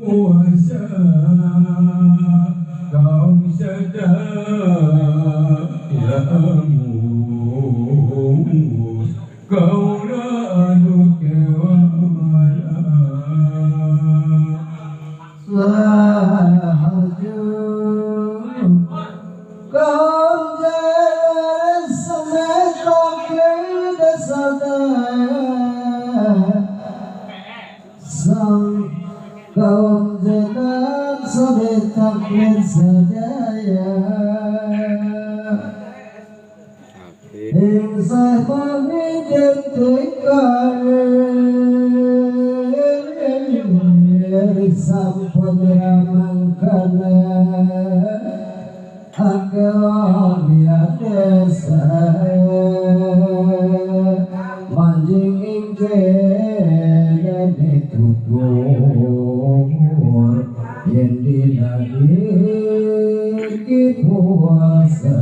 Puasa kaum sadaya mus kaula anu kewala saharju kaum sameta sadaya sang kaum jenang sore takbir sadaya ing sahmani dentikare sampun ramangkana akeh desa manjing ing kene tutur yen dina iki puasa.